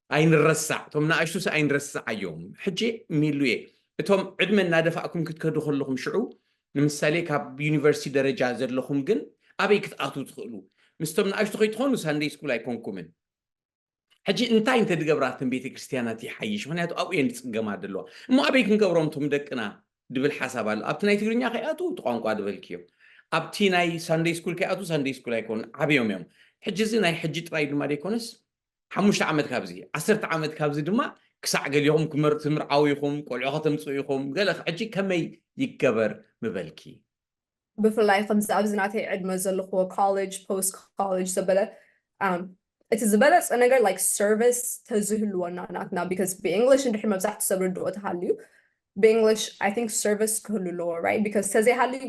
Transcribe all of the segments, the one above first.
ኣይንረሳዕ፣ እቶም ንኣሽቱስ ኣይንረስዓዮም። ሕጂ ሚሉየ፣ እቶም ዕድመ እናደፋእኩም ክትከዱ ከለኹም ሽዑ፣ ንምሳሌ ካብ ዩኒቨርሲቲ ደረጃ ዘለኹም ግን ኣበይ ክትኣትዉ ትኽእሉ? ምስቶም ንኣሽቱ ከይትኾኑ ሳንደይ ስኩል ኣይኮንኩምን። ሕጂ እንታይ እንተድገብራ እተን ቤተ ክርስቲያናት ይሓይሽ? ምኽንያቱ ኣብኡ እየን ዝጽገማ ዘለዋ። እሞ ኣበይ ክንገብሮም እቶም ደቅና ድብል ሓሳብ ኣሎ። ኣብቲ ናይ ትግርኛ ከይኣትዉ እቲ ቋንቋ ዝበልክዮ፣ ኣብቲ ናይ ሳንደይ ስኩል ከይኣትዉ ሳንደይ ስኩል ኣይኮኑን፣ ዓብዮም እዮም። ሕጂ እዚ ናይ ሕጂ ጥራይ ድማ ዘይኮነስ ሓሙሽተ ዓመት ካብዚ፣ ዓሰርተ ዓመት ካብዚ ድማ ክሳዕ ገሊኹም ክምር-፣ ትምርዓው ኢኹም፣ ቆልዑ ከተምጽኡ ኢኹም፣ ገለ ሕጂ ከመይ ይገበር ምበልኪ? ብፍላይ ከምዚ ኣብዚ ናተይ ዕድመ ዘለኽዎ ኮሌጅ፣ ፖስት ኮሌጅ ዘበለ፣ um፣ እቲ ዝበለጸ ነገር like ሰርቪስ ተዝህልወና ናትና፣ because ብእንግሊሽ እንድሕር መብዛሕትኡ ሰብ ርድኦ ተሃልዩ፣ ብእንግሊሽ I think ሰርቪስ ክህሉ ኣለዎ፣ right? Because ተዘይሃልዩ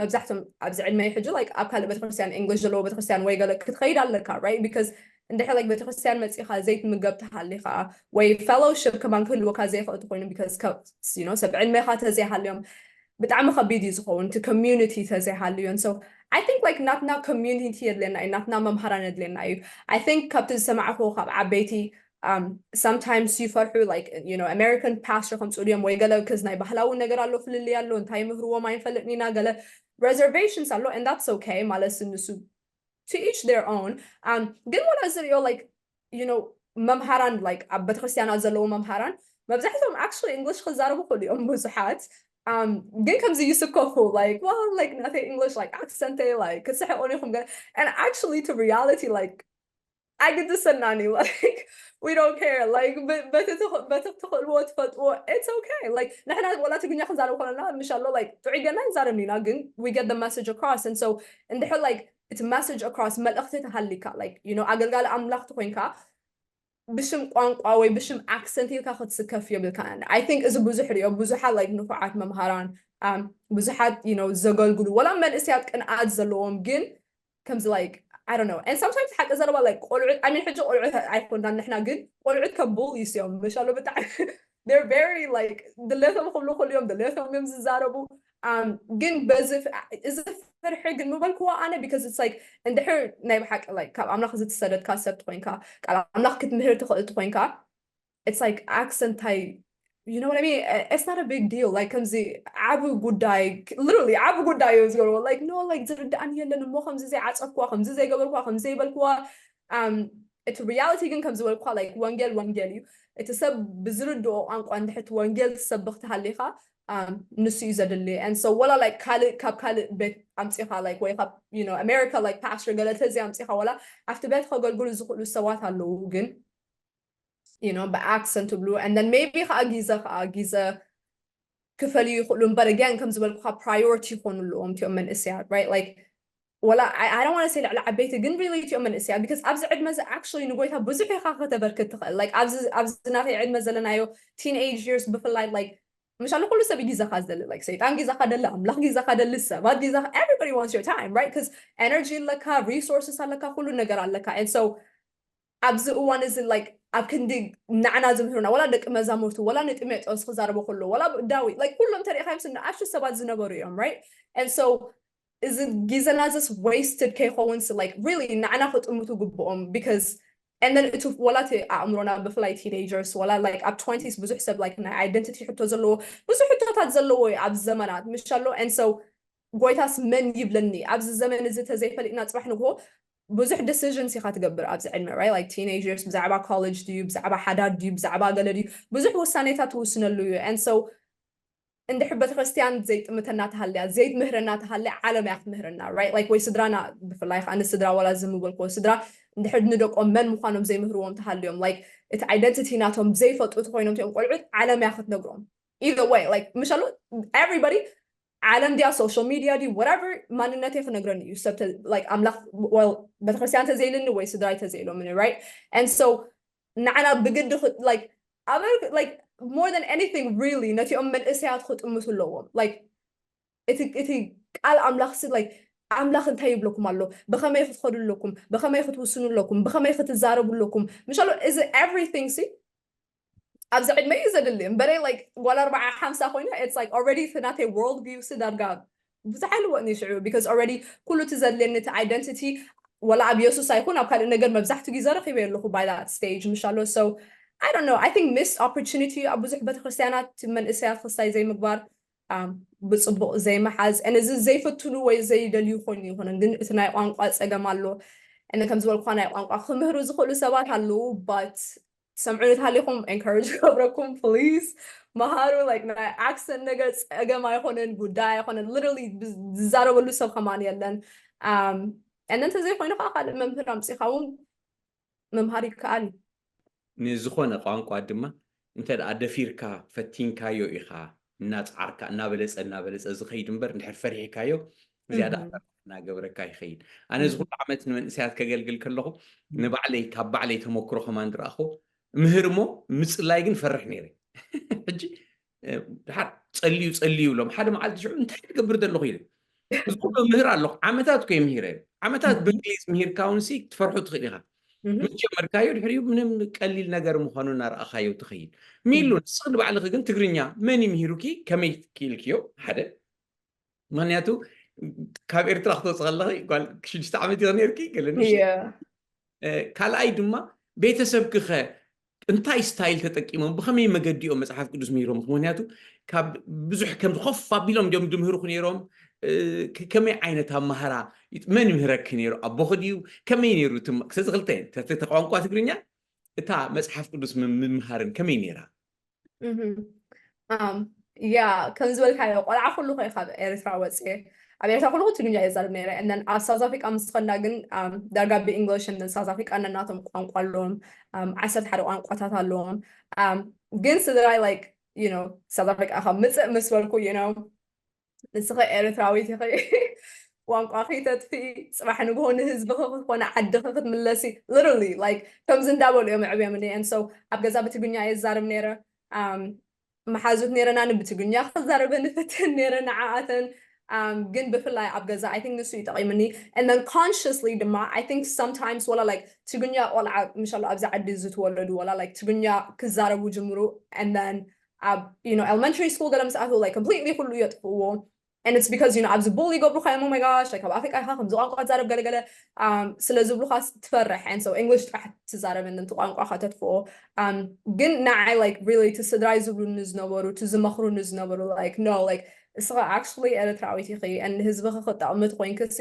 መብዛሕትኦም ኣብዚ ዕድመ ሕጂ like ኣብ ካልእ ቤተክርስትያን፣ እንግሊሽ ዘለዎ ቤተክርስትያን ወይ ገለ ክትኸይድ ኣለካ፣ right? Because እንድሕር like ቤተክርስትያን መጺኻ ዘይትምገብ ተሃሊኻ ወይ ፌሎሺፕ ከማን ክህልወካ ዘይኽእል ተኾይኑ፣ because ከ-፣ you know፣ ሰብ ዕድሜኻ ተዘይሃልዮም ብጣዕሚ ከቢድ እዩ ዝኸውን፣ እቲ ኮሚዩኒቲ ተዘይሃልዮን። So I think like ናትና ኮሚዩኒቲ የድልየና እዩ፣ ናትና መምሃራን የድልየና እዩ። I think ካብቲ ዝሰማዕኹ ካብ ዓበይቲ፣ um፣ sometimes ይፈርሑ፣ like, you know፣ ኣሜሪካን ፓስተር ከምፅኡ ድዮም ወይ ገለ፣ because ናይ ባህላዊ ነገር ኣሎ፣ ፍልልይ ኣሎ፣ እንታይ ምህርዎም ኣይንፈልጥን ኢና፣ ገለ reservations ኣሎ፣ and that's okay ማለት ንሱ to each their own። Um፣ ግን ወላ ዝሪኦ like you know መምሃራን like ኣብ ቤተክርስትያናት ዘለዉ መምሃራን መብዛሕትኦም actually እንግሊሽ ክዛረቡ ክእሉ እዮም ብዙሓት። Um፣ ግን ከምዚ ይስከፉ like well like ናተይ እንግሊሽ like ኣክሰንተይ like ክትስሕቁን ኢኹም ገለ and actually to reality like ኣይግድሰናን እዩ like we don't care like በ-፣ በቲ ትኽ-፣ በቲ ትኽእልዎ ትፈልጥዎ it's okay like ንሕና ወላ ትግርኛ ክንዛረብ ከለና ምሻሎ like ጥዑይ ገና ንዛረብ ኢና ግን we get the message across and so እንድሕር like እቲ message across መልእኽቲ ተሃሊካ like you know ኣገልጋሊ ኣምላኽ ተኮይንካ ብሽም ቋንቋ ወይ ብሽም ኣክሰንት ኢልካ ክትስከፍ የብልካን። I think እዚ ብዙሕ ሪኦ ብዙሓት like ንፉዓት መምሃራን um፣ ብዙሓት you know ዘገልግሉ ወላ መንእስያት ቅንኣት ዘለዎም ግን ከምዚ like I don't know and sometimes ሓቂ ዘረባ like ቆልዑት I mean ሕጂ ቆልዑት ኣይኮንና ንሕና ግን ቆልዑት ከም ቡሊስ እዮም ምሻሎ ብጣዕሚ they're very like ድሌቶም ክብሉ ክእሉ እዮም ድሌቶም እዮም ዝዛረቡ። Um፣ ግን በዚ ፍ-፣ እዚ ፍርሒ ግን ምበልክዎ ኣነ because it's like እንድሕር ናይ ብሓቂ like ካብ ኣምላኽ ዝተሰደድካ ሰብ ትኮይንካ ቃል ኣምላኽ ክትምህር ትኽእል ትኮይንካ it's like ኣክሰንታይ you know what I mean? It's not a big deal like ከምዚ ዓቢ ጉዳይ literally ዓቢ ጉዳይ እዮም ዝገብርዎ like no like ዝርዳእኒ የለን እሞ ከምዚ ዘይዓጸፍክዋ ከምዚ ዘይገበርክዋ ከምዚ ዘይበልክዋ። Um፣ እቲ reality ግን ከም ዝበልኩኻ like ወንጌል ወንጌል እዩ። እቲ ሰብ ብዝርድኦ ቋንቋ እንድሕር እቲ ወንጌል ትሰብኽ ተሃሊኻ um፣ ንሱ እዩ ዘድሊ and so ወላ like ካልእ ካብ ካልእ ቤት ኣምጺኻ like ወይ ካብ you know ኣሜሪካ like ፓስተር ገለ ተዘይ ኣምጺኻ ወላ ኣብቲ ቤት ከገልግሉ ዝኽእሉ ሰባት ኣለዉ ግን you know ብኣክሰንት ትብሉ and then maybe ከዓ ግዘ ከዓ ግዘ ክፈልዩ ይኽእሉ እምበር again ከም ዝበልኩኻ priority ይኾኑ ኣለዎም እቲኦም መንእሰያት right like ወላ I don't want to say ልዕሊ ዓበይቲ ግን really እቲኦም መንእሰያት because ኣብዚ ዕድመ እዚ actually ንጎይታ ብዙሕ ኢኻ ከተበርክት ትኽእል like ኣብዚ ኣብዚ ናተይ ዕድመ ዘለናዮ teenage years ብፍላይ like ምሻሉ ኩሉ ሰብ ግዛኻ ዝደሊ like ሰይጣን ግዛኻ ደሊ ኣምላኽ ግዛኻ ደሊ ሰባት ግዛኻ everybody wants your time right because energy ኣለካ resources ኣለካ ኩሉ ነገር ኣለካ and so ኣብዚ እዋን እዚ like ኣብ ክንዲ ንዓና ዝምህሩና ወላ ደቂ መዛሙርቱ ወላ ንጢሞቴዎስ ክዛረቦ ከሎ ወላ ዳዊት like ኩሎም ተሪኢኻ ምስ ንኣሽቱ ሰባት ዝነበሩ እዮም right and so እዚ ግዜና ዝስ wasted ከይኸውን like really ንዓና ክጥምቱ ግብኦም because and then እቲ ወላ እቲ ኣእምሮና ብፍላይ teenagers ወላ like ኣብ twenties ብዙሕ ሰብ like ናይ identity ሕቶ ዘለዎ ብዙሕ ሕቶታት ዘለዎ እዩ ኣብዚ ዘመናት ምሻሎ and so ጎይታስ መን ይብለኒ ኣብዚ ዘመን እዚ ተዘይፈሊጥና ፅባሕ ንግሆ ብዙሕ decisions ኢኻ ትገብር ኣብዚ ዕድመ right like teenagers ብዛዕባ college ድዩ ብዛዕባ ሓዳር ድዩ ብዛዕባ ገለ ድዩ ብዙሕ ውሳኔታት ትውስነሉ እዩ and so እንድሕር ቤተክርስትያን ዘይጥምተና ተሃልያ ዘይትምህረና ተሃልያ ዓለም እያ ክትምህረና right like ወይ ስድራና ብፍላይ ከዓ ንስድራ ወላ ዝምበልክዎ ስድራ እንድሕር ንደቆም መን ምዃኖም ዘይምህርዎም ተሃልዮም like እቲ identity ናቶም ዘይፈልጡ ተኮይኖም እቲኦም ቆልዑት ዓለም እያ ክትነግሮም either way like ምሻሉ everybody ዓለም ድያ social media ድዩ whatever ማንነተይ ክነግረኒ እዩ ሰብ like ኣምላኽ well ቤተክርስትያን ተዘይልኒ ወይ ስድራይ ተዘይሎምኒ right and so ንዓና ብግዲ like ኣበር like more than anything really ነቲኦም መንእሰያት ክጥምቱ ኣለዎም like እቲ እቲ ቃል ኣምላኽ ሲ like ኣምላኽ እንታይ ይብለኩም ኣሎ ብኸመይ ክትኸዱ ኣለኩም ብኸመይ ክትውስኑ ኣለኩም ብኸመይ ክትዛረቡ ኣለኩም ምሻሎ እዚ everything ሲ ኣብዚ ዕድመ እዩ ዘድሊ እምበረይ like ጓል ኣርባዓ ሓምሳ ኮይና it's like already እቲ ናተይ world view ሲ ዳርጋ ብዙሕ ኣይልወጥኒ ሽዑ because already ኩሉ እቲ ዘድልየኒ እቲ identity ወላ ኣብ የሱስ ኣይኮን ኣብ ካልእ ነገር መብዛሕትኡ ግዜ ረኺበ ኣለኹ by that stage ምሻሎ so I don't know, I think missed opportunity ኣብ ብዙሕ ቤተክርስትያናት መንእሰያት ክስታይ ዘይምግባር፣ um, ብፅቡቕ ዘይምሓዝ፣ and እዚ ዘይፈትኑ ወይ ዘይደልዩ ኮይኑ ይኹንን፣ ግን እቲ ናይ ቋንቋ ፀገም ኣሎ። And ከም ዝበልኳ ናይ ቋንቋ ክምህሩ ዝኽእሉ ሰባት ኣለዉ፣ but ሰምዑ እንተሃሊኹም encourage ገብረኩም please መሃሩ። Like ናይ accent ነገር ፀገም ኣይኮነን፣ ጉዳይ ኣይኮነን። Literally ዝዛረበሉ ሰብ ከማን የለን። Um, and then እንተዘይኮይኑ ከዓ ካልእ መምህር ኣምፂኻ እውን ምምሃር ይከኣል እዩ። ንዝኾነ ቋንቋ ድማ እንተ ደኣ ደፊርካ ፈቲንካዮ ኢኻ፣ እናፀዓርካ እናበለፀ እናበለፀ ዝኸይድ እምበር፣ እንድሕር ፈሪሕካዮ ዝያዳ እህ። ኣፈርሕ እናገበረካ ይኸይድ። ኣነ እዚ እህ። ኩሉ ዓመት ንመንእሰያት ከገልግል ከለኹ ንባዕለይ፣ ካብ ባዕለይ ተመክሮ ከማን ዝረኣኹ፣ ምህር እሞ ምፅላይ ግን ፈርሕ ነይረ። ሕጂ እ፣ ድሓር ፀልዩ ፀልዩ ኢሎም ሓደ መዓልቲ ሽዑ እንታይ ትገብር ዘለኹ ኢለ። እዚ ኩሉ ምህር ኣለኹ፣ ዓመታት እኮ የምሂረ። ዓመታት እህ። ብእንግሊዝ ምሂርካ እውን ሲ ክትፈርሑ ትኽእል ኢኻ። እህ። ምስ ጀመርካዮ ድሕሪኡ ምንም ቀሊል ነገር ምዃኑ እናረኣኻዮ ትኸይድ። ሚሉ እህ። ንስኺ ንባዕልኺ ግን ትግርኛ መን ይምሂሩኪ? ከመይ ክኢልክዮ? ሓደ ምኽንያቱ ካብ ኤርትራ ክትወፂ ከለኺ ጓል ሽዱሽተ ዓመት ኢኺ ነይርኪ ገለ ንእሽቶ Yeah. እ፣ ካልኣይ ድማ ቤተሰብኪ ኸ እንታይ ስታይል ተጠቂሞም ብኸመይ መገዲ እዮም መፅሓፍ ቅዱስ ምሂሮም? ምኽንያቱ ካብ ብዙሕ ከምዚ ኮፍ ኣቢሎም ድዮም ድምህሩኹ ነይሮም? እ፣ ከ- ከመይ ዓይነት ኣማሃራ ይጥ- መን ይምህረኪ ነይሩ? ኣቦኺ ድዩ? ከመይ ነይሩ? እቲ ም- ስለዚ ክልተ እየን። እቲ እቲ ቋንቋ ትግርኛ እታ መፅሓፍ ቅዱስ ም- ምምሃርን ከመይ ነይራ? እህ። Um, yeah, ከም ዝበልካዮ ቆልዓ ኩሉ ከ ካብ ኤርትራ ወፅየ ኣብ ኤርትራ ኩሉ ትግርኛ እየ ዛርብ ነይረ። And then ኣብ ሳውዝ ኣፍሪቃ ምስ ኸድና ግን um, ዳርጋ ብእንግሊሽ and then ሳውዝ ኣፍሪቃ ነናቶም ቋንቋ ኣለዎም። Um, ዓሰርተ ሓደ ቋንቋታት ኣለዎም። Um, ግን ስድራይ like you know ሳውዝ ኣፍሪቃ ካብ ምፅእ ምስ በልኩ you know ንስኸ ኤርትራዊት ኢኺ ቋንቋኺ ተጥፍኢ ፅባሕ ንግሆ ንህዝብኺ ክትኮነ ዓድኺ ክትምለሲ literally like ከምዚ እንዳበሉ እዮም ኣዕብዮምኒ። And so ኣብ ገዛ ብትግርኛ እየ ዝዛረብ ነይረ። Um, መሓዙት ነይረና ንብትግርኛ ክዛረበ ንፍትን ነይረ ንዓኣተን። Um, ግን ብፍላይ ኣብ ገዛ I think ንሱ ይጠቂምኒ። And then consciously ድማ I think sometimes ወላ like ትግርኛ ቆልዓ ምሻሎ ኣብዚ ዓዲ ዝተወለዱ ወላ like ትግርኛ ክዛረቡ ጅምሩ and then ኣብ you know elementary school ገለ ምስ ኣተው like completely ኩሉ የጥፍእዎ። And it's because you know ኣብዚ ቡል ይገብሩካ እዮም። Oh my gosh, like ኣብ ኣፍሪቃ ኢኻ ከምዚ ቋንቋ ትዛረብ ገለ ገለ um, ስለ ዝብሉካ ትፈርሕ። And so English ጥራሕ ትዛረብ and then ቋንቋ ከተጥፍኦ። Um, ግን ንዓይ like really እቲ ስድራይ ዝብሉኒ ዝነበሩ እቲ ዝመኽሩኒ ዝነበሩ like no like እስኻ actually ኤርትራዊት ኢኺ and ንህዝብኺ ክጠቕሚ ተኮይንክሲ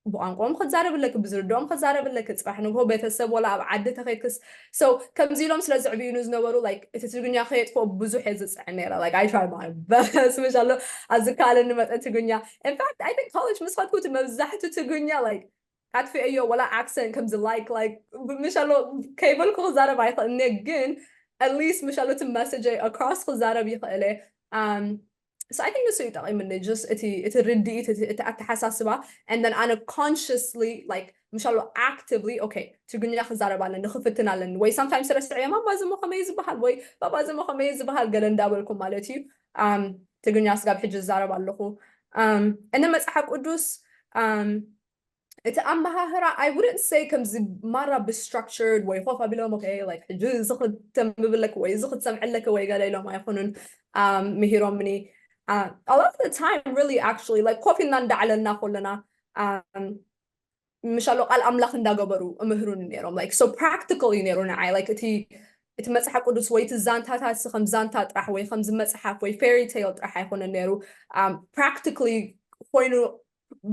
ብቋንቋኦም ክዛረብ ኣለኪ፣ ብዝርድኦም ክዛረብ ኣለኪ። ፅባሕ ንግሆ ቤተሰብ ወላ ኣብ ዓዲ ተኸይድክስ so ከምዚ ኢሎም ስለ ዝዕብዩኒ ዝነበሩ like እቲ ትግርኛ ከየጥፍኦ ብዙሕ እየ ዝፅዕን ነይረ። Like I try my best ምሽ ኣሎ ኣብዚ ካልእ ንመጠ ትግርኛ in fact I think college ምስ ኸድኩ እቲ መብዛሕቱ ትግርኛ like ኣጥፍኤዮ ወላ accent ከምዚ like like ምሽ ኣሎ ከይበልኩ ክዛረብ ኣይኽእልኒ ግን at least ምሽ ኣሎ እቲ message across ክዛረብ ይኽእለ። Um, so I think ንሱ እዩ ጠቂምኒ just እቲ እቲ ርድኢት እቲ እቲ ኣተሓሳስባ and then ኣነ consciously like ምሻሎ actively okay ትግርኛ ክዛረብ ኣለኒ ክፍትን ኣለኒ ወይ sometimes ረስዐዮ ማማ ዝሞ ከመይ ዝበሃል ወይ ባባ ዝሞ ከመይ ዝበሃል ገለ እንዳበልኩ ማለት እዩ። Um, ትግርኛ ስጋብ ሕጂ ዝዛረብ ኣለኹ። Um, እነ መፅሓፍ ቅዱስ um, እቲ ኣመሃህራ I wouldn't say ከምዚ ማራ ብstructured ወይ ኮፍ ኣቢሎም okay like ሕጂ እዚ ክተንብብለኪ ወይ እዚ ክትሰምዕለኪ ወይ ገለ ኢሎም ኣይኮኑን um, ምሂሮምኒ። Uh, a lot of the time really actually like ኮፍ ኢልና እንዳዕለልና ከለና um, ምሻሎ ቃል ኣምላኽ እንዳገበሩ እምህሩኒ ነይሮም። Like so practical እዩ ነይሩ ንዓይ like እቲ እቲ መፅሓፍ ቅዱስ ወይ እቲ ዛንታታት ከም ዛንታ ጥራሕ ወይ ከምዚ መፅሓፍ ወይ fairy tale ጥራሕ ኣይኮነን ነይሩ። Um, practically ኮይኑ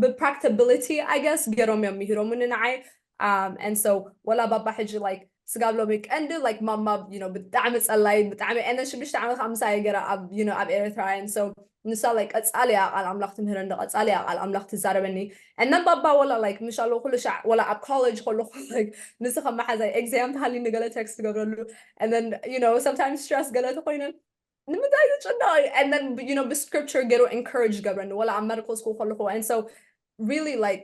ብ practicability I guess ገይሮም እዮም ምሂሮምኒ ንዓይ። Um, and so ወላ ባባ ሕጂ like ስጋብ ሎሚ ቀንዲ like ማማ you know ብጣዕሚ ፀላይ ብጣዕሚ and then ሽዱሽተ ዓመት ከዓ ምሳይ ገይራ ኣብ you know ኣብ ኤርትራ and so ንሳ like ቀፃሊ እያ ቃል ኣምላኽ ትምህረኒ ቀፃሊ እያ ቃል ኣምላኽ ትዛረበኒ። And then ባባ ወላ like ምሻሎ ኩሉ ሻዕ ወላ ኣብ college ከለኹ like ንሱ ከም መሓዛይ exam ተሃልዩኒ ገለ text ትገብረሉ and then you know sometimes stress ገለ ተኮይነ ንምንታይ ዝጭነቕ እዩ and then you know ብስክሪፕቸር ገይሩ encourage ይገብረኒ ወላ ኣብ መርኮ ስኩል ከለኹ and so really like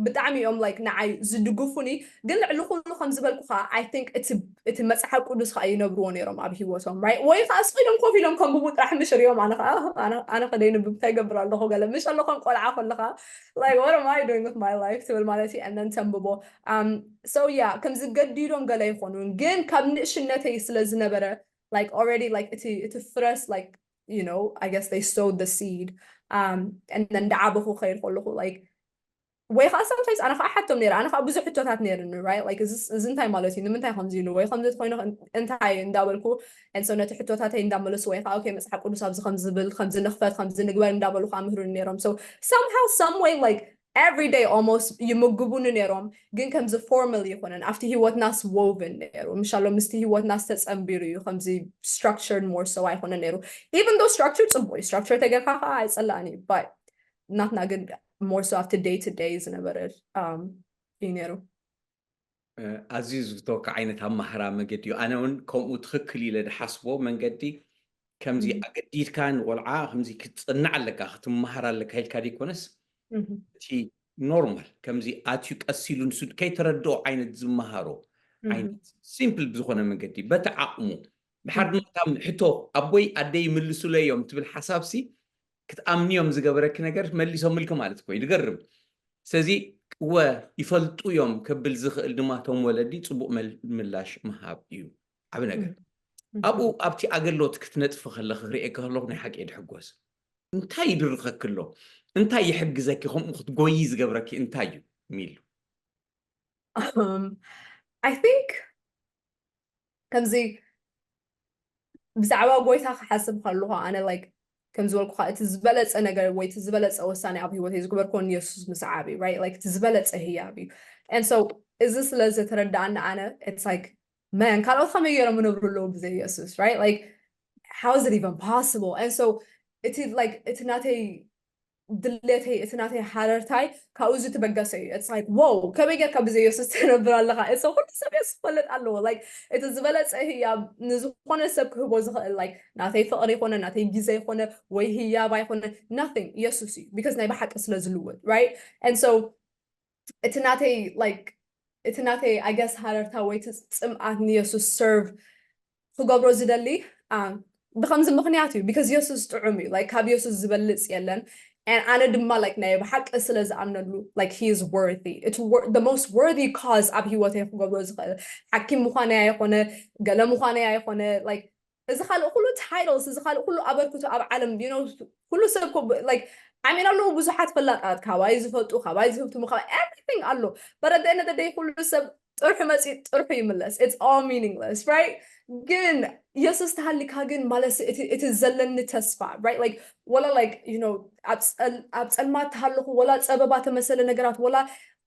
ብጣዕሚ እዮም like ንዓይ ዝድግፉኒ። ግን ልዕሊ ኩሉ ከም ዝበልኩኻ I think እቲ እቲ መፅሓፍ ቅዱስ ከዓ ይነብርዎ ነይሮም ኣብ ሂወቶም right ወይ ከዓ ስቕ ኢሎም ኮፍ ኢሎም ከንብቡ ጥራሕ ምሽ ሪኦም ኣነ ከዓ ኣነ ከደይንብብ እንታይ ገብር ኣለኹ ገለ ምሽ ኣለኹም ቆልዓ ከለኻ like what am I doing with my life ትብል ማለት እዩ and then ተንብቦ። Um, so yeah ከምዚ ገዲዶም ገለ ይኾኑን ግን ካብ ንእሽነተይ ስለ ዝነበረ like already like እቲ እቲ ፍረስ like you know I guess they sowed the seed. Um, and then እንዳዓበኹ ከይድ ከለኹ like ወይ ከዓ sometimes ኣነ ከዓ ሓቶም ነይረ ኣነ ከዓ ብዙሕ ሕቶታት ነይርኒ right like እዚ እንታይ ማለት እዩ ንምንታይ ከምዚ ኢሉ ወይ ከምዚ ተኮይኑ እንታይ እንዳበልኩ and so ነቲ ሕቶታተይ እንዳመለሱ ወይ ከዓ okay መፅሓፍ ቅዱስ ኣብዚ ከምዝብል ከምዚ ንክፈት ከምዚ ንግበር እንዳበሉ ከዓ ምህሩኒ ነይሮም so somehow some way like every day almost ይምግቡኒ ነይሮም ግን ከምዚ formal ይኮነን ኣብቲ ህይወትናስ woven ነይሩ ምሻሎ ምስቲ ህይወትናስ ተፀንቢሩ እዩ ከምዚ structured more so ኣይኮነን ነይሩ even though structure ፅቡቅ እዩ structure ተገርካ ከዓ ኣይፀላእን እዩ but ናትና ግን more so ኣብቲ day to day ዝነበረ እዩ ነይሩ ኣዝዩ ዝፍተወካ ዓይነት ኣማህራ መገዲ እዩ ኣነ እውን ከምኡ ትኽክል ኢለ ዝሓስቦ መንገዲ ከምዚ ኣገዲድካ ንቆልዓ ከምዚ ክትፅናዕ ኣለካ ክትመሃር ኣለካ ኢልካ ዘይኮነስ እቲ ኖርማል ከምዚ ኣትዩ ቀሲሉ ንሱ ከይተረድኦ ዓይነት ዝመሃሮ ዓይነት ሲምፕል ብዝኾነ መንገዲ በቲ ዓቕሙ ድሓር ድማ እታ ሕቶ ኣቦይ ኣደይ ይምልሱለይ እዮም ትብል ሓሳብሲ ክትኣምንዮም ዝገበረኪ ነገር መሊሶምልኪ ማለት እኮ እዩ ዝገርም ስለዚ እወ ይፈልጡ እዮም ከብል ዝኽእል ድማ እቶም ወለዲ ፅቡቕ ምላሽ ምሃብ እዩ ዓብ ነገር ኣብኡ ኣብቲ ኣገሎት ክትነጥፊ ከለኺ ክርእየኪ ከለኹ ናይ ሓቂ እየ ድሕጎስ እንታይ ይድርኸኪ ኣሎ እንታይ ይሕግዘኪ ከምኡ ክትጎይ ዝገብረኪ እንታይ እዩ ሚሉ Um, I think ከምዚ ብዛዕባ ጎይታ ክሓስብ ከለኹ ኣነ like ከም ዝበልኩኻ እቲ ዝበለፀ ነገር ወይ እቲ ዝበለፀ ወሳኔ ኣብ ህይወተይ ዝግበርኮ ንየሱስ ምስዓብ እዩ right like እቲ ዝበለፀ ህያብ እዩ and so እዚ ስለ ዝተረዳኣኒ ኣነ it's like man ካልኦት ከመይ ገይሮም ይነብሩ ኣለዉ ብዘይ የሱስ right like how is it even possible and so እቲ like እቲ ናተይ ድሌተይ እቲ ናተይ ሃረርታይ ካብኡ ዝተበገሰ እዩ it's like wow ከመይ ጌርካ ብዘይ የሱስ ትነብር ኣለካ it's ኩሉ ሰብ የሱስ ክፈልጥ ኣለዎ like እቲ ዝበለፀ ህያብ ንዝኾነ ሰብ ክህቦ ዝኽእል like ናተይ ፍቅሪ ይኮነ ናተይ ግዜ ይኮነ ወይ ህያብ ኣይኮነ nothing የሱስ እዩ because ናይ ብሓቂ ስለ ዝልውጥ right and so እቲ ናተይ like እቲ ናተይ I guess ሃረርታ ወይ እቲ ፅምኣት ንየሱስ serve ክገብሮ ዝደሊ ብከምዚ ምክንያት እዩ because የሱስ ጥዑም እዩ like ካብ የሱስ ዝበልፅ የለን and ኣነ ድማ like ናይ ብሓቂ ስለ ዝኣምነሉ like he is worthy it's the most worthy cause ኣብ ህይወተይ ክገብሮ ዝኽእል ሓኪም ምኳነይ ኣይኮነ ገለ ምኳነይ ኣይኮነ like እዚ ካልእ ኩሉ titles እዚ ካልእ ኩሉ ኣበርክቶ ኣብ ዓለም you know ኩሉ ሰብ like ዓሚን ኣለዉ ብዙሓት ፈላጣት ካባይ ዝፈልጡ ካባይ ዝህብትሙ ካባይ everything ኣሎ but at the end of the day ኩሉ ሰብ ጥርሑ መፂ ጥርሑ ይምለስ it's all meaningless right ግን የሱስ ተሃሊካ ግን ማለት እቲ ዘለኒ ተስፋ right like ወላ like you know ኣብ ፀልማት ተሃለኹ ወላ ፀበባ ተመሰለ ነገራት ወላ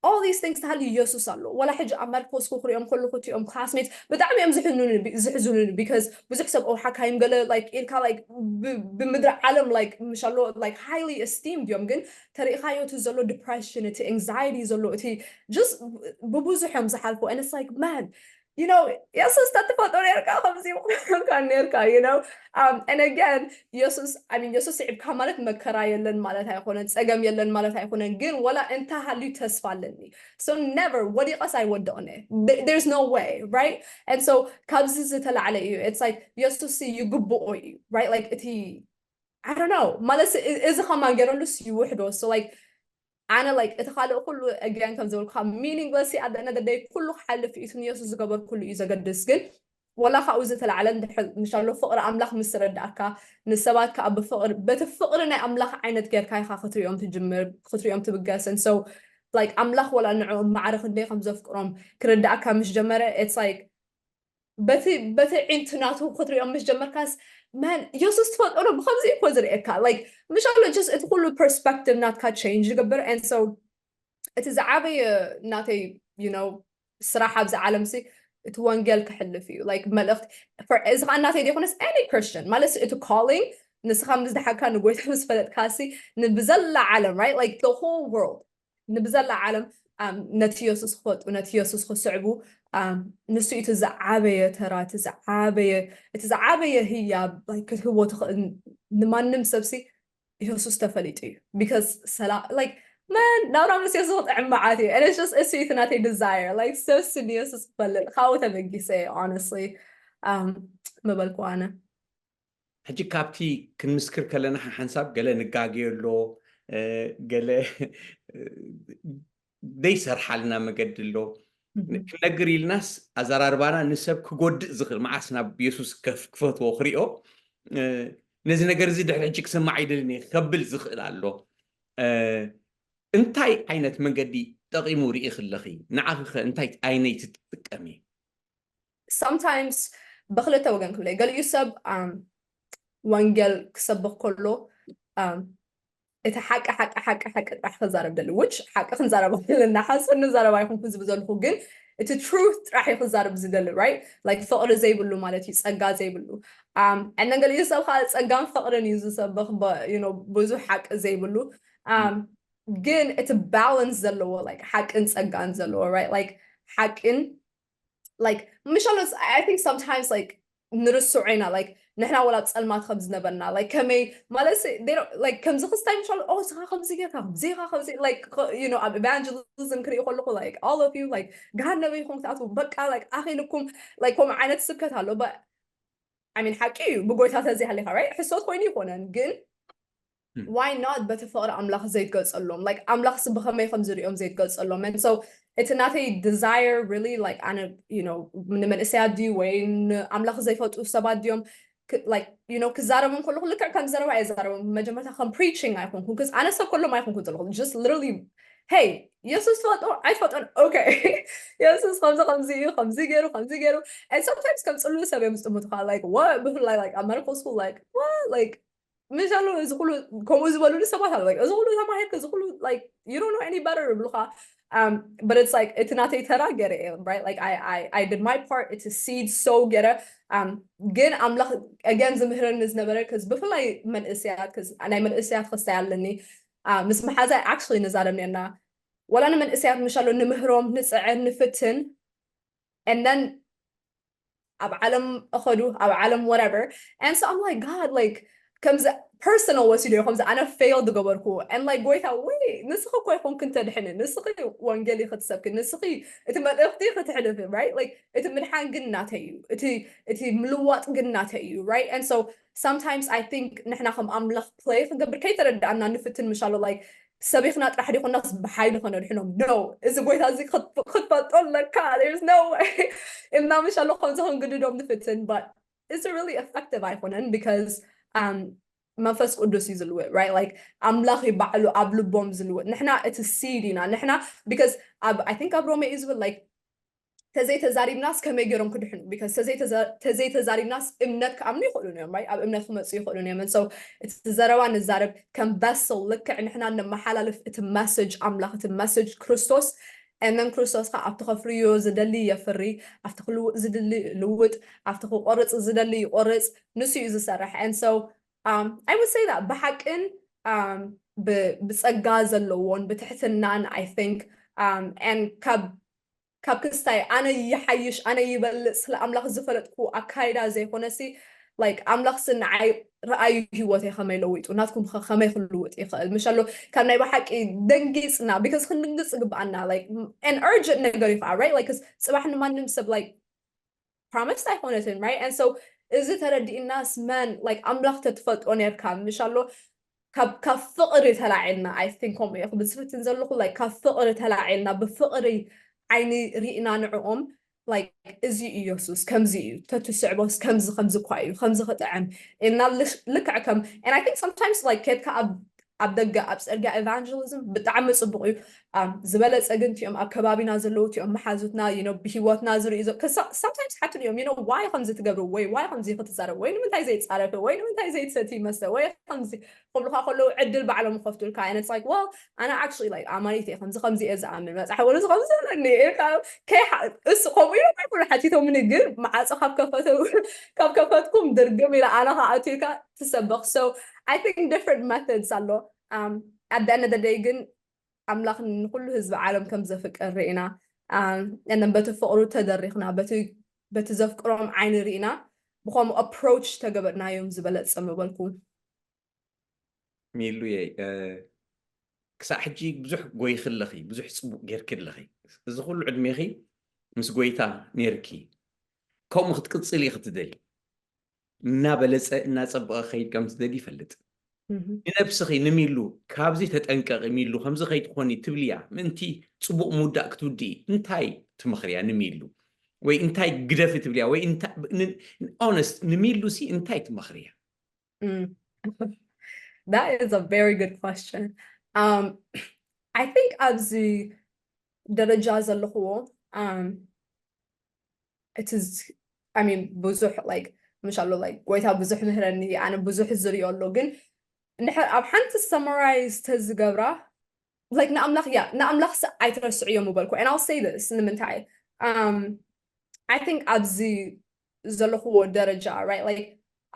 all these things ተሃልዩ የሱስ ኣሎ ወላ ሕጂ ኣብ ማርኮስ ክሪኦም ከለኹ እቲኦም classmates ብጣዕሚ እዮም ዝሕዝኑኒ because ብዙሕ ሰብ ሓካይም ገለ like ኢልካ like ብምድሪ ዓለም like ምሻሎ like highly esteemed እዮም ግን ተሪእኻዮ እቲ ዘሎ depression እቲ anxiety ዘሎ እቲ just ብብዙሕ እዮም ዝሓልፉ and it's like man you know የሱስ ተትፈልጦ ነርካ ከምዚ ምኳንካ ነርካ you know um, and again የሱስ I mean የሱስ ስዒብካ ማለት መከራ የለን ማለት ኣይኮነን ፀገም የለን ማለት ኣይኮነን ግን ወላ እንተሃልዩ ተስፋ ኣለኒ so never ወዲቀስ ኣይወድቅነ there's no way right and so ካብዚ ዝተላዕለ እዩ it's like የሱስ ይግብኦ እዩ right like እቲ I don't know ማለት እዚ ከማን ገይረሉስ ይውሕዶ so like ኣነ like እቲ ካልእ ኩሉ again ከም ዝበልኩካ meaningless at the end of the day ኩሉ ክሓልፍ እዩ ንየሱስ ዝገበር ኩሉ እዩ ዘገድስ ግን ወላ ካብኡ ዝተላዕለ ምሻሎ ፍቅሪ ኣምላኽ ምስ ረዳእካ ንሰባት ከዓ ብፍቅሪ በቲ ፍቅሪ ናይ ኣምላኽ ዓይነት ጌርካ ኢኻ ክትሪኦም ትጅምር ክትሪኦም ትብገስን so like ኣምላኽ ወላ ንዕኦም ማዕረ ክንደይ ከም ዘፍቅሮም ክርዳእካ ምስ ጀመረ it's like በቲ በቲ ዒንቱ ናቱ ክትሪኦም ምስ ጀመርካስ man የሱስ ትፈልጦ ዶ ብከምዚ እኮ ዝርእየካ like ምሻሎ just እቲ ኩሉ perspective ናትካ change ይገብር and so እቲ ዝዓበየ ናተይ you know ስራሕ ኣብዚ ዓለም ሲ እቲ ወንጌል ክሕልፍ እዩ like መልእክቲ እዚ ከዓ እናተይ ዘይኮነስ any Christian ማለት እቲ calling ንስኻ ምስ ድሓካ ንጎይታ ምስ ፈለጥካ ሲ ንብዘላ ዓለም right like the whole world ንብዘላ ዓለም ነቲ የሱስ ክፈልጡ ነቲ የሱስ ክስዕቡ ንሱ እቲ ዝዓበየ ተራ እቲ ዝዓበየ ህያብ ክትህቦ ትኽእል ንማንም ሰብሲ የሱስ ተፈሊጡ እዩ because ሰላ like man ናብራ ምስ የሱስ ክጥዕም መዓት እዩ and it's just እሱ እቲ ናተይ desire like ሰብሲ ንየሱስ ክፈልጥ ካብኡ ተበጊሰ እዩ honestly ምበልኩ ኣነ ሕጂ ካብቲ ክንምስክር ከለና ሓንሳብ ገለ ንጋገዮ ኣሎ ገለ ዘይሰርሓልና መገዲ ኣሎ ክነግር ኢልናስ ኣዘራርባና ንሰብ ክጎድእ ዝኽእል መዓስ ናብ የሱስ ክፈትዎ ክሪኦ ነዚ ነገር እዚ ድሕሪ ሕጂ ክሰማዕ ይደልን እየ ከብል ዝኽእል ኣሎ እንታይ ዓይነት መንገዲ ጠቒሙ ርኢኺ ኣለኺ? ንዓኺ ኸ እንታይ ኣይነይ ትጥቀሚ? Sometimes ብክልተ ወገን ክብለ ገሊኡ ሰብ ወንጌል ክሰብኽ ከሎ እቲ ሓቂ ሓቂ ሓቂ ሓቂ ጥራሕ ክዛረብ ደሊ፣ which ሓቂ ክንዛረብ ኣለና፣ ሓሶት ንዛረብ ኣይኮንኩ ዝብል ዘለኹ፣ ግን እቲ truth ጥራሕ እዩ ክዛረብ ዝደሊ፣ right? Like ፍቕሪ ዘይብሉ ማለት እዩ፣ ጸጋ ዘይብሉ። And then ገሊኡ ሰብ ከዓ ጸጋን ፍቕርን እዩ ዝሰብኽ፣ ብዙሕ ሓቂ ዘይብሉ። ግን እቲ balance ዘለዎ፣ like ሓቅን ጸጋን ዘለዎ፣ right? Like ሓቅን like ምሻሎ I think sometimes like ንርስዑ ኢና፣ like ንሕና ወላ ኣብ ጸልማት ከም ዝነበርና፣ like ከመይ ማለት like ከምዚ ክስታይ ምሻሎ ኦ ስኻ ከምዚ ጌርካ ከምዚ ኢኻ ከምዚ like you know ኣብ evangelism ክርኢ ከለኹ like all of you like ገሃነብ ይኹን ክትኣትዉ በቃ like ኣኺልኩም like ከምኡ ዓይነት ስብከት ኣሎ። But I mean ሓቂ እዩ ብጎይታ ተዘይሃሊኻ right ሕሶት ኮይኑ ይኮነን ግን why not በቲ ፍቕሪ ኣምላኽ ዘይትገልጸሎም? Like ኣምላኽስ ብኸመይ ከም ዝሪኦም ዘይትገልጸሎም? And so እቲ ናተይ desire really like ኣነ you know ንመንእሰያት ድዩ ወይ ንኣምላኽ ዘይፈጡ ሰባት ድዮም like you know ክዛረቦም ከለኹ ልክዕ ከም ዘረባ እየ ዛረቦም። መጀመርታ ከም preaching ኣይኮንኩን ክስ ኣነ ሰብ ከሎም ኣይኮንኩን ዘለኹ just literally hey የሱስ ትፈልጦ ኣይትፈልጦን okay የሱስ ከምዚ ከምዚ እዩ ከምዚ ገይሩ ከምዚ ገይሩ and sometimes ከም ጽሉ ሰብ እዮም ዝጥምቱኻ like what ብፍላይ like ኣብ መረኮ school like what like ምሻሉ እዚ ኩሉ ከምኡ ዝበሉኒ ሰባት ኣለ like እዚ ኩሉ ተማሂርክ እዚ ኩሉ like you don't know any better ይብሉኻ። But it's like እቲ ናተይ ተራ ገረ right like I I I did my part እቲ seed so ገረ ግን ኣምላኽ again ዝምህረኒ ዝነበረ cause ብፍላይ መንእስያት cause ናይ መንእስያት ክስታይ ኣለኒ ምስ መሓዛይ actually ንዛረብ ኔርና ወላ ንመንእስያት ምሻሉ ንምህሮም ንጽዕር ንፍትን and then ኣብ ዓለም እኸዱ ኣብ ዓለም whatever and so I'm like God like ከምዚ personal ወሲዶ ከምዚ ኣነ fail ዝገበርኩ and like ጎይታ ወይ ንስኺ እኮ ይኮንክ እንተድሕኒ ንስኺ ወንጌል ክትሰብክ ንስኺ እቲ መልእኽቲ ክትሕልፍ right like እቲ ምድሓን ግን ናተይ እዩ እቲ እቲ ምልዋጥ ግን ናተይ እዩ right and so sometimes I think ንሕና ከም ኣምላኽ play ክንገብር ከይተረዳእና ንፍትን ምሻሎ like ሰቢኽና ጥራሕ ዲኮናስ ብሓይሊ ከነድሕኖም no እዚ ጎይታ እዚ ክትፈልጦ ኣለካ there's no way እና ምሻሎ ከምዚ ክንግድዶም ንፍትን but it's really effective ኣይኮነን because መንፈስ ቅዱስ እዩ ዝልውጥ right like ኣምላኽ እዩ ባዕሉ ኣብ ልቦም ዝልውጥ ንሕና እቲ seed ኢና ንሕና because ኣብ I think ኣብ ሮሜ እዩ ዝብል like ተዘይተዛሪብናስ ከመይ ገይሮም ክድሕኑ because ተዘይተዛሪብናስ እምነት ክኣምኑ ይኽእሉን እዮም right ኣብ እምነት ክመፁ ይኽእሉን እዮም so እቲ ዘረባ ንዛረብ ከም vessel ልክዕ ንሕና ነመሓላልፍ እቲ message ኣምላኽ እቲ message ክርስቶስ and then ክርስቶስ ከዓ ኣብቲ ከፍርዮ ዝደሊ የፍሪ ኣብቲ ክልውጥ ዝድሊ ልውጥ ኣብቲ ክቆርፅ ዝደሊ ይቆርፅ ንሱ እዩ ዝሰርሕ and so I would say that ብሓቅን ብፀጋ ዘለዎን ብትሕትናን I think and ካብ ካብ ክስታይ ኣነ ይሓይሽ ኣነ ይበልፅ ስለ ኣምላኽ ዝፈለጥኩ ኣካይዳ ዘይኮነሲ like ኣምላኽሲ ንዓይ ረኣዩ ህይወተይ ከመይ ለዊጡ ናትኩም ከመይ ክልውጥ ይኽእል ምሻሎ ካብ ናይ ብሓቂ ደንጊፅና because ክንድንግፅ ግብኣና like an urgent ነገር እዩ ከዓ right like ፅባሕ ንማንም ሰብ like promised ኣይኮነትን right and so እዚ ተረዲእናስ መን like ኣምላኽ ተትፈልጦ ነርካ ምሻሎ ካብ ካብ ፍቕሪ ተላዒልና I think ከምኡ እየ ክብል ዝፍትን ዘለኹ like ካብ ፍቕሪ ተላዒልና ብፍቕሪ ዓይኒ ርኢና ንዕኦም like እዚ ኢየሱስ ከምዚ እዩ ተትስዕቦስ ከምዚ ከምዚ እኳ እዩ ከምዚ ክጥዕም እና ልክዕ ከም and I think sometimes like ከድካ ኣብ ኣብ ደገ ኣብ ፅርግያ evangelism ብጣዕሚ ፅቡቅ እዩ ዝበለፀ ግን እቲኦም ኣብ ከባቢና ዘለዉ እቲኦም መሓዙትና ብሂወትና ዝርእዩ sometimes ሓትሉ እዮም you know why ከምዚ ትገብሩ ወይ why ከምዚ ክትዛረብ ወይ ንምንታይ ዘይፃረፍ ወይ ንምንታይ ዘይትሰቲ መስተ ወይ ከምዚ ክብሉካ ከለዉ ዕድል ባዕሎም ይኸፍቱልካ and it's like well ኣነ actually like ኣማኒት እየ ከምዚ ከምዚ እየ ዝኣምን መፅሓፍ ቅዱስ ከምዚ ኣለኒ እሱ ከምኡ ኢሎም ኣይኮኑ ሓቲቶምኒ ግን መዓፆ ካብ ከፈተ ካብ ከፈትኩም ድርግም ኢለ ኣነ ከዓ ኣትዩልካ ትሰበኽ so I think different methods ኣሎ at the end of the day ግን ኣምላኽ ንኩሉ ህዝቢ ዓለም ከም ዘፍቅር ርኢና and በቲ ፍቕሩ ተደሪኽና በቲ ዘፍቅሮም ዓይኒ ርኢና ብኸምኡ approach ተገበርናዮም ዝበለፀ ምበልኩ ሚሉየ ክሳብ ሕጂ ብዙሕ ጎይኺ ኣለኺ ብዙሕ ፅቡቅ ጌርኪ ኣለኺ እዚ ኩሉ ዕድሜኺ ምስ ጎይታ ኔርኪ ከምኡ ክትቅፅል ኢኺ ትደሊ እናበለፀ እናፀበቐ ከይድ ከም ትደሊ ይፈልጥ ንነብስኺ ንሚሉ ካብዚ ተጠንቀቂ ሚሉ ከምዚ ከይትኾኒ ትብልያ ምእንቲ ፅቡቅ ምውዳእ ክትውድኢ እንታይ ትመኽርያ ንሚሉ ወይ እንታይ ግደፊ ትብልያ ወይ honest ንሚሉ ሲ እንታይ ትመኽርያ That is a very good question. Um, I think ኣብዚ ደረጃ ዘለኽዎ um it is I mean ብዙሕ like ምሻሎ like ጎይታ ብዙሕ ምህረኒ ኣነ ብዙሕ ዝሪኦ ኣሎ ግን እንድሕር ኣብ ሓንቲ summarize ተዝገብራ like ንኣምላኽ ያ ንኣምላኽ ስ ኣይትረስዕዮ ምበልኩ and I'll say this ንምንታይ um I think ኣብዚ ዘለኽዎ ደረጃ right like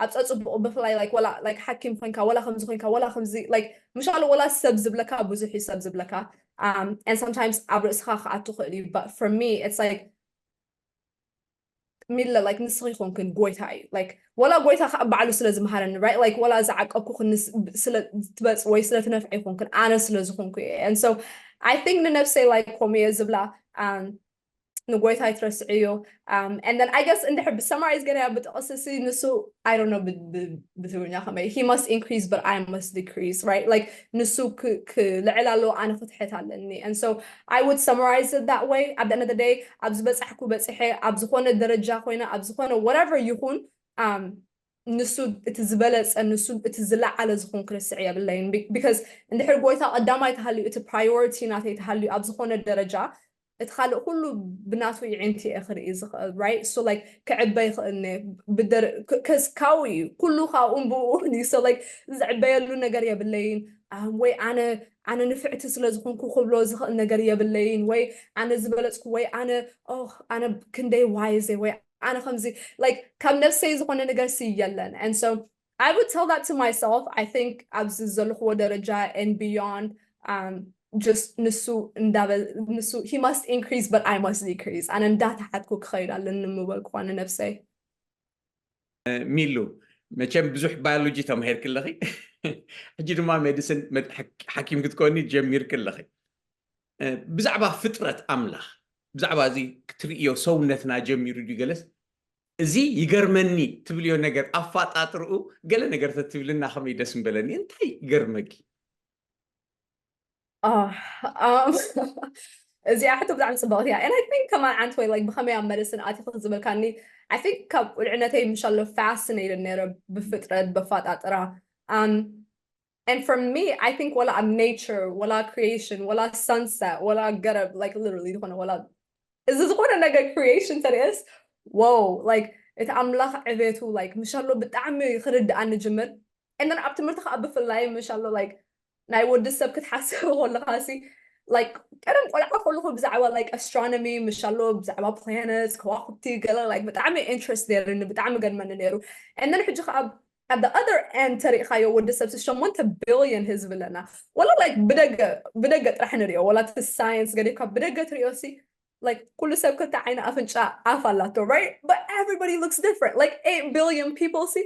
ኣብ ፀፅቡቕ ብፍላይ like ወላ like ሓኪም ኮይንካ ወላ ከምዚ ኮይንካ ወላ ከምዚ like ምሻሎ ወላ ሰብ ዝብለካ ብዙሕ እዩ ሰብ ዝብለካ um and sometimes ኣብ ርእስኻ ክኣቱ ክእል እዩ but for me it's like ሚለ like ንስኺ ይኮንክን ጎይታ እዩ like ወላ ጎይታ ከዓ ባዕሉ ስለ ዝመሃረኒ right like ወላ ዝዓቀብኩ ስለ ትበፅ ወይ ስለ ትነፍዐ ይኮንክን ኣነ ስለ ዝኾንኩ እየ and so I think ንነፍሰይ like ከምኡ እየ ዝብላ um ንጎይታ ይትረስዕዮ um and then I guess እንድሕር ብ summarize ገይረያ ብጥቕሲ ሲ ንሱ I don't know ብትግርኛ ከመይ he must increase but I must decrease right like ንሱ ክልዕል ኣለዎ ኣነ ክትሕት ኣለኒ and so I would summarize it that way ኣብ the end of the day ኣብ ዝበፃሕኩ በፂሐ ኣብ ዝኾነ ደረጃ ኮይነ ኣብ ዝኾነ whatever ይኹን um ንሱ እቲ ዝበለፀ ንሱ እቲ ዝለዓለ ዝኾን ክርስዕ የብለይን because እንድሕር ጎይታ ቀዳማይ ተሃልዩ እቲ priority ናተይ ተሃልዩ ኣብ ዝኾነ ደረጃ እቲ ካልእ ኩሉ ብናቱ ይዒንቲ እየ ክርኢ ዝኽእል right so like ክዕበ ይኽእል ካብኡ እዩ ኩሉ ካብኡን ብኡን እዩ so like ዝዕበየሉ ነገር የብለይን ወይ ኣነ ኣነ ንፍዕቲ ስለ ዝኾንኩ ክብሎ ዝኽእል ነገር የብለይን ወይ ኣነ ዝበለፅኩ ወይ ኣነ ኣነ ክንደይ wise ወይ ኣነ ከምዚ like ካብ ነፍሰይ ዝኾነ ነገር ሲ የለን and so I would tell that to myself I think ኣብዚ ዘለኽዎ ደረጃ and beyond um just ንሱ እንዳበ ንሱ he must increase but I must decrease ኣነ እንዳተሓትኩ ክኸይድ ኣለኒ ምበልኩ ኣነ ነፍሰይ ሚሉ መቸም ብዙሕ biology ተማሂርክ ኣለኺ ሕጂ ድማ medicine ሓኪም ክትኮኒ ጀሚርክ ኣለኺ ብዛዕባ ፍጥረት ኣምላኽ ብዛዕባ እዚ ክትርእዮ ሰውነትና ጀሚሩ ድዩ ገለስ እዚ ይገርመኒ ትብልዮ ነገር ኣፋጣጥርኡ ገለ ነገር ተትብልና ከመይ ደስ ምበለኒ እንታይ ይገርመኪ እዚኣ ሕቶ ብጣዕሚ ፅብቕቲ እያ and I think ከማን ዓንቲ ወይ like ብኸመይ ኣብ medicine ኣቲኹ ዝበልካኒ I think ካብ ቁልዕነተይ ምሻሎ fascinated ነይረ ብፍጥረት በፋጣጥራ um and for me I think ወላ ኣብ nature ወላ creation ወላ sunset ወላ ገረብ like literally ዝኾነ ወላ እዚ ዝኾነ ነገር creation ተርእስ wow like እቲ ኣምላኽ ዕቤቱ like ምሻሎ ብጣዕሚ ክርድኣኒ ጅምር and then ኣብ ትምህርቲ ከዓ ብፍላይ ምሻሎ like ናይ ወዲ ሰብ ክትሓስብ ከለካ ሲ like ቀደም ቆልዓ ከለኩ ብዛዕባ like astronomy ምሻሎ ብዛዕባ planets ከዋክብቲ ገለ like ብጣዕሚ interest ነይርኒ ብጣዕሚ ገድመኒ ነይሩ and then ሕጂ ከዓ at the other end ተሪእካዮ ወዲ ሰብ ሸሞንተ billion ህዝቢ ኣለና ወላ like ብደገ ብደገ ጥራሕ ንሪኦ ወላ እቲ science ገዲፍካ ብደገ ትሪኦ ሲ like ኩሉ ሰብ ክልተ ዓይኒ ኣፍንጫ ኣፍ ኣላቶ right but everybody looks different like eight billion people see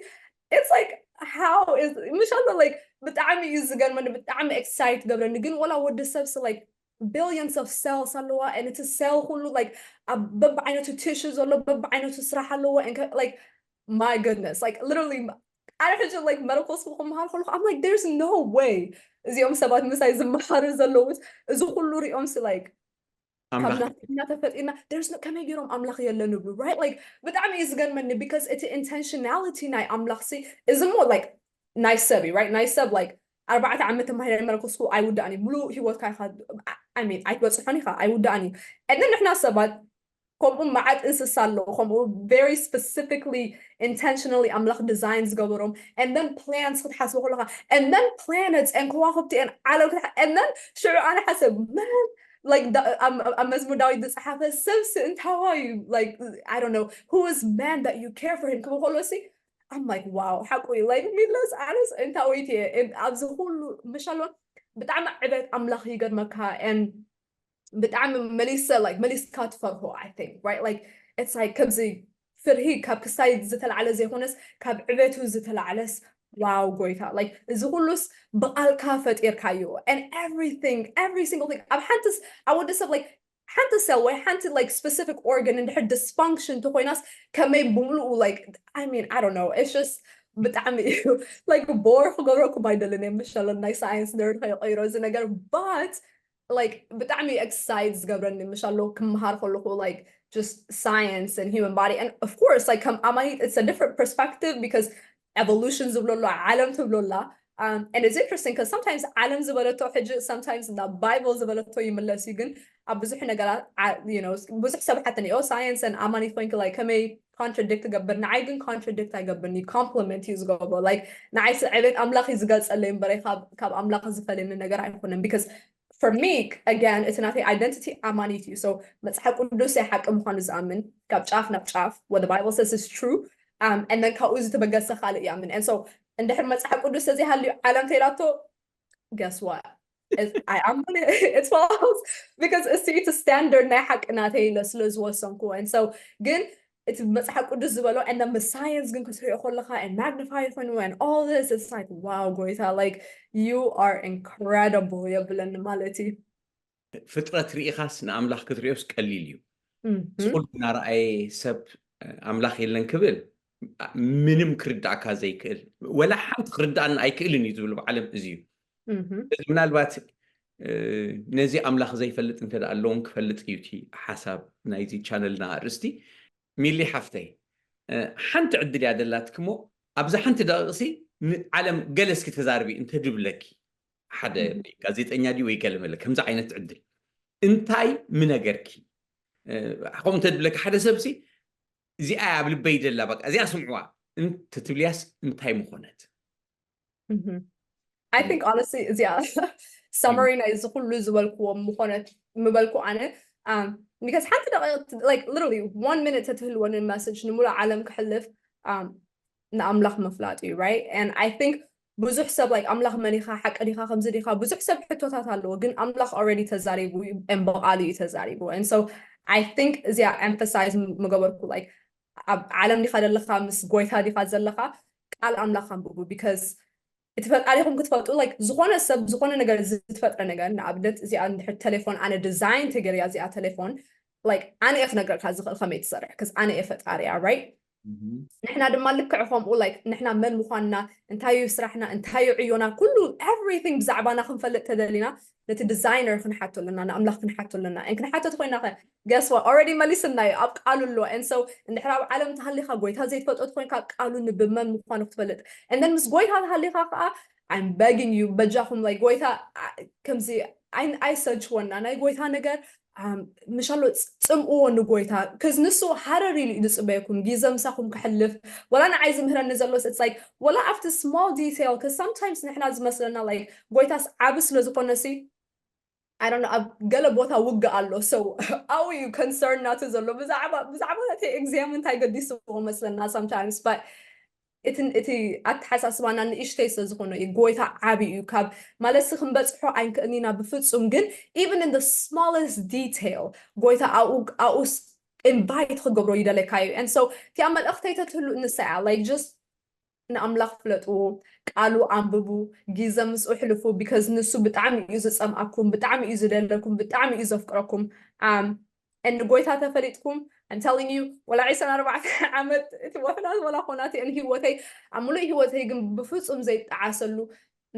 it's like how is ምሻሎ like ብጣዕሚ እዩ ዝገርመኒ ብጣዕሚ excite ገብረኒ ግን ወላ ወዲ ሰብ like billions of cells ኣለዋ and እቲ cell ኩሉ like ኣብ በብዓይነቱ tissue ዘሎ በብዓይነቱ ስራሕ ኣለዎ like my goodness like literally ኣነ ሕጂ like መረኮስ ክመሃር ከለኩ I'm like there's no way እዚኦም ሰባት ምሳይ ዝመሃሩ ዘለውስ እዚ ኩሉ ሪኦም ሲ like እናተፈጢና there's no ከመይ ገይሮም ኣምላኽ የለን ይብሉ right like ብጣዕሚ እዩ ዝገርመኒ because እቲ intentionality ናይ ኣምላኽ ሲ እዚ ሞ like ናይ ሰብ እዩ right ናይ ሰብ like ኣርባዕተ ዓመት ተማሂረ መረኮስኩ ኣይውዳእን እዩ ሙሉእ ሂወትካ ኢኻ I mean ኣይትበፅሖን ኢኻ ኣይውዳእን እዩ and then ንሕና ሰባት ከምኡ መዓት እንስሳ ኣለዉ ከምኡ very specifically intentionally ኣምላኽ design ዝገበሮም and then plants ክትሓስቡ ከለካ and then planets and ከዋክብቲ and ዓለም and then ሽዑ ኣነ ሓሰብ man like ኣብ መዝሙር ዳዊት ዝፀሓፈ ሰብሲ እንታዋዩ like I don't know who is man that you care for him ክብል ከሎ ሲ I'm like wow ሓቁ እዩ like ሚለስ ኣነስ እንታወይቲ እየ ኣብዚ ኩሉ ምሻሎ ብጣዕሚ ዕቤት ኣምላኽ ይገርመካ and ብጣዕሚ መሊሰ like መሊስካ ትፈርሆ I think right like it's like ከምዚ ፍርሂ ካብ ክሳይ ዝተላዕለ ዘይኮነስ ካብ ዕቤቱ ዝተላዕለስ wow ጎይታ like እዚ ኩሉስ ብቃልካ ፈጢርካዮ and everything every single thing ኣብ ሓንትስ ኣብ ወዲ ሰብ like ሓንቲ cell ወይ ሓንቲ like specific organ እንድሕር dysfunction ተኮይናስ ከመይ ብምሉኡ like I mean I don't know it's just ብጣዕሚ እዩ like bore ክገብረኩም ኣይደልን እየ ምሻሎ ናይ science nerd ከይቀይሮ እዚ ነገር but like ብጣዕሚ excite ዝገብረኒ ምሻሎ ክመሃር ከለኩ like just science and human body and of course like ከም ኣማኒት it's a different perspective because evolution ዝብሎ ኣሎ ዓለም ትብሎ ኣላ Um, and it's interesting because sometimes ዓለም ዝበለቶ ሕጂ sometimes ናብ Bible ዝበለቶ ይምለስ እዩ። ግን ኣብ ብዙሕ ነገራት ዓ- you know ብዙሕ ሰብ ሓተኒ ኦ science and ኣማኒት ኮይንኪ like ከመይ contradict ትገብር? ንዓይ ግን contradict ኣይገብርኒ፣ compliment እዩ ዝገብሮ። Like ንዓይ ዕቤት ኣምላኽ እዩ ዝገልጸለይ እምበረ ካብ ካብ ኣምላኽ ዝፈልየኒ ነገር ኣይኮነን። Because for me, again, እቲ ናተይ identity ኣማኒት እዩ። So መጽሓፍ ቅዱስ ናይ ሓቂ ምዃኑ ዝኣምን ካብ ጫፍ ናብ ጫፍ what the Bible says is true, um, and then ካብኡ ዝተበገሰ ካልእ ይኣምን። And so እንድሕር መጽሓፍ ቅዱስ ተዘይሃልዩ ዓለም ተይላቶ guess what? It's, I, I'm gonna, it's false because it's it's standard ናይ ሓቂ ናተይ ኢለ ስለ ዝወሰንኩ። And so ግን እቲ መጽሓፍ ቅዱስ ዝበሎ and then science ግን ክትሪኦ ከለኻ and magnify ኮይኑ and all this, it's like wow ጎይታ, like you are incredible የብለኒ ማለት እዩ። ፍጥረት ርኢኻስ ንኣምላኽ ክትሪኦስ ቀሊል እዩ። እም፣ ስቁል እናረኣየ ሰብ ኣምላኽ የለን ክብል ምንም ክርዳእካ ዘይክእል፣ ወላ ሓንቲ ክርዳእና ኣይክእልን እዩ ዝብል ብዓለም እዚ እዩ። እም፣ እዚ ምናልባት እ፣ ነዚ ኣምላኽ ዘይፈልጥ እንተ ደኣ ኣለዎም ክፈልጥ እዩ እቲ ሓሳብ ናይዚ ቻነልና ኣርእስቲ። ሚሊ ሓፍተይ፣ እ፣ ሓንቲ ዕድል እያ ደላትኪ እሞ ኣብዛ ሓንቲ ደቂቕሲ ንዓለም ገለ እስኪ ተዛርቢ እንተ ድብለኪ፣ ሓደ እም። ጋዜጠኛ ድዩ ወይ ገለ መለ ከምዚ ዓይነት ዕድል እንታይ ምነገርኪ? እ፣ ከምኡ እንተ ድብለኪ ሓደ ሰብሲ እዚኣ እያ ኣብ ልበይ ደላ በቃ እዚኣ ስምዕዋ እንተ ትብልያስ እንታይ ምኾነት? Mhm. I think honestly እዚኣ summary ናይ እዚ ኩሉ ዝበልክዎ ምኾነት ምበልኩ ኣነ። Um, because ሓንቲ ደቂቕ like literally one minute ተትህልወኒ message ንሙሉእ ዓለም ክሕልፍ um, ንኣምላኽ ምፍላጥ እዩ right? And I think ብዙሕ ሰብ like ኣምላኽ መን ኢኻ ሓቂ ዲኻ ከምዚ ዲኻ ብዙሕ ሰብ ሕቶታት ኣለዎ፣ ግን ኣምላኽ already ተዛሪቡ and ብቓሉ እዩ ተዛሪቡ። And so I think እዚኣ emphasize ምገበርኩ like ኣብ ዓለም ዲኻ ዘለኻ ምስ ጎይታ ዲኻ ዘለኻ ቃል ኣምላኽ ኣንብቡ። Because እቲ ፈጣሪኹም ክትፈልጡ like ዝኾነ ሰብ ዝኾነ ነገር ዝተፈጥረ ነገር ንኣብነት እዚኣ እንድሕር ቴሌፎን ኣነ design ተገርያ እዚኣ ቴሌፎን like ኣነ እየ ክነግረካ ዝኽእል ከመይ ትሰርሕ because ኣነ እየ ፈጣሪያ right? ንሕና ድማ ልክዕ ከምኡ like ንሕና መን ምዃንና እንታይ እዩ ስራሕና እንታይ እዩ ዕዮና ኩሉ everything ብዛዕባና ክንፈልጥ ተደሊና ነቲ designer ክንሓቶ ኣለና ንኣምላኽ ክንሓቶ ኣለና and ክንሓቶ ተኮይና ከ guess what already መሊስና እዩ ኣብ ቃሉ ኣሎ። And so እንድሕር ኣብ ዓለም ተሃሊኻ ጎይታ ዘይትፈልጦ ተኮይንካ ቃሉ ንብብ መን ምዃኑ ክትፈልጥ and then ምስ ጎይታ ተሃሊኻ ከዓ I'm begging you በጃኹም like ጎይታ ከምዚ ኣይሰልችወና ናይ ጎይታ ነገር ምሻሎ ጽምእዎ ንጎይታ because ንሱ ሃረር ኢሉ እዩ ዝጽበየኩም ግዜ ምሳኹም ክሕልፍ ወላ ንዓይ ዝምህረኒ ዘሎ it's like ወላ ኣብቲ small detail because sometimes ንሕና ዝመስለና like ጎይታስ ዓቢ ስለ ዝኾነ ሲ I don't know ኣብ ገለ ቦታ ውግእ ኣሎ so ኣብኡ እዩ concern ናቱ ዘሎ ብዛዕባ ብዛዕባ እቲ exam እንታይ ገዲስዎ መስለና sometimes but እቲ እቲ ኣተሓሳስባና ንእሽተይ ስለ ዝኾነ እዩ ጎይታ ዓቢ እዩ ካብ ማለት ሲ ክንበፅሖ ኣይንክእልን ኢና ብፍፁም ግን even in the smallest detail ጎይታ ኣብኡ ኣብኡ invite ክገብሮ ይደለካ እዩ and so እቲኣ መልእኽተይ ተትህሉ ንሳ እያ like just ንኣምላኽ ፍለጥዎ ቃሉ ኣንብቡ ግዘ ምስኡ ሕልፉ because ንሱ ብጣዕሚ እዩ ዝፀምኣኩም ብጣዕሚ እዩ ዝደለኩም ብጣዕሚ እዩ ዘፍቅረኩም and ጎይታ ተፈሊጥኩም I'm telling you ወላ ዒስራን ኣርባዕተን ዓመት እቲ ወፍናት ወላ ኮናት እየን ህይወተይ ኣብ ሙሉእ ህይወተይ ግን ብፍፁም ዘይጠዓሰሉ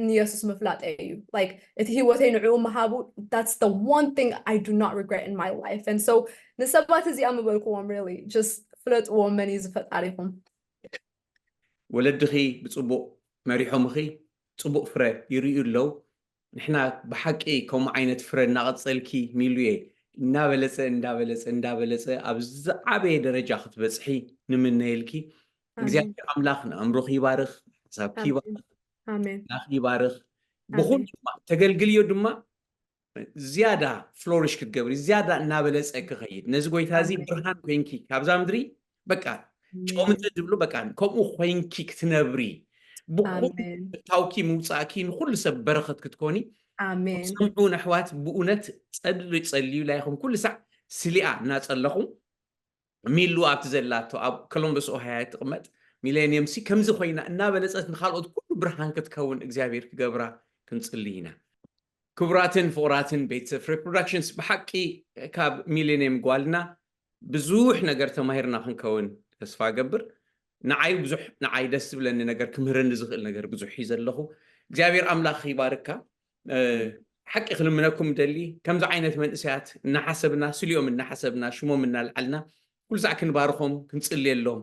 ንየሱስ ምፍላጠይ እዩ like እቲ ህይወተይ ንዕኡ ምሃቡ that's the one thing I do not regret in my life and so ንሰባት እዚኣ ምበልክዎም really just ፍለጥዎ መን እዩ ዝፈጣሪኹም ወለድኺ ብፅቡቕ መሪሖምኺ ፅቡቕ ፍረ ይርእዩ ኣለዉ ንሕና ብሓቂ ከምኡ ዓይነት ፍረ እናቐፀልኪ ሚሉየ እናበለፀ እንዳበለፀ እንዳበለፀ ኣብ ዝዓበየ ደረጃ ክትበፅሒ ንምነየልኪ እግዚኣብሔር ኣምላኽ ንኣእምሮኺ ይባርኽ ሓሳብኪ ይባርኽ ኣሜን ናኺ ይባርኽ ብኹሉ ድማ ተገልግልዮ ድማ ዝያዳ ፍሎሪሽ ክትገብሪ ዝያዳ እናበለፀ ክኸይድ ነዚ ጎይታ እዚ ብርሃን ኮይንኪ ካብዛ ምድሪ በቃ ጨው ምድሪ ዝብሉ በቃ ከምኡ ኮይንኪ ክትነብሪ ብኩሉ ታውኪ ምውፃእኪ ንኩሉ ሰብ በረኸት ክትኮኒ ኣሜን ሰምዑን ኣሕዋት ብእውነት ፀሊ ፀልዩ ላይኹም ኩሉ ሳዕ ስሊኣ እናፀለኹም ሚሉ ኣብቲ ዘላቶ ኣብ ኮሎምበስ ኦሃያ ትቕመጥ ሚሌኒየም ሲ ከምዚ ኮይና እናበለፀት ንካልኦት ኩሉ ብርሃን ክትከውን እግዚኣብሔር ክገብራ ክንፅሊ ኢና ክቡራትን ፍቑራትን ቤተሰብ ፍሬ ፕሮዳክሽንስ ብሓቂ ካብ ሚሌኒየም ጓልና ብዙሕ ነገር ተማሂርና ክንከውን ተስፋ ገብር ንዓይ ብዙሕ ንዓይ ደስ ዝብለኒ ነገር ክምህረኒ ዝኽእል ነገር ብዙሕ እዩ ዘለኹ እግዚኣብሔር ኣምላኽ ይባርካ ሓቂ ክልምነኩም ደሊ ከምዚ ዓይነት መንእሰያት እናሓሰብና ስሊኦም እናሓሰብና ሽሞም እናልዓልና ኩሉ ሳዕ ክንባርኾም ክንፅልየሎም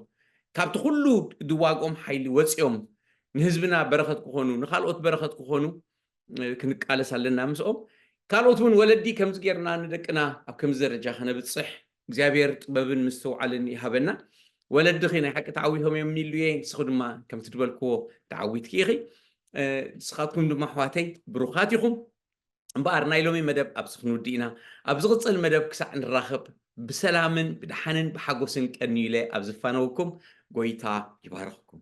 ካብቲ ኩሉ ድዋግኦም ሓይሊ ወፂኦም ንህዝብና በረኸት ክኾኑ፣ ንኻልኦት በረኸት ክኾኑ ክንቃለስ ኣለና ምስኦም። ካልኦት እውን ወለዲ ከምዚ ጌርና ንደቅና ኣብ ከምዚ ደረጃ ከነብፅሕ እግዚኣብሔር ጥበብን ምስትውዓልን ይሃበና። ወለድኺ ናይ ሓቂ ተዓዊቶም እዮም ኢሉ እየ፣ ንስኹ ድማ ከምቲ ዝበልክዎ ተዓዊትኪ ኢኺ። ንስኻትኩም ድማ ኣሕዋተይ ብሩኻት ኢኹም። እምበኣር ናይ ሎሚ መደብ ኣብዚ ክንውድእ ኢና። ኣብ ዝቕፅል መደብ ክሳዕ ንራኸብ ብሰላምን ብድሓንን ብሓጎስን ቀንዩለ ኣብ ዝፋነወኩም ጎይታ ይባርኽኩም።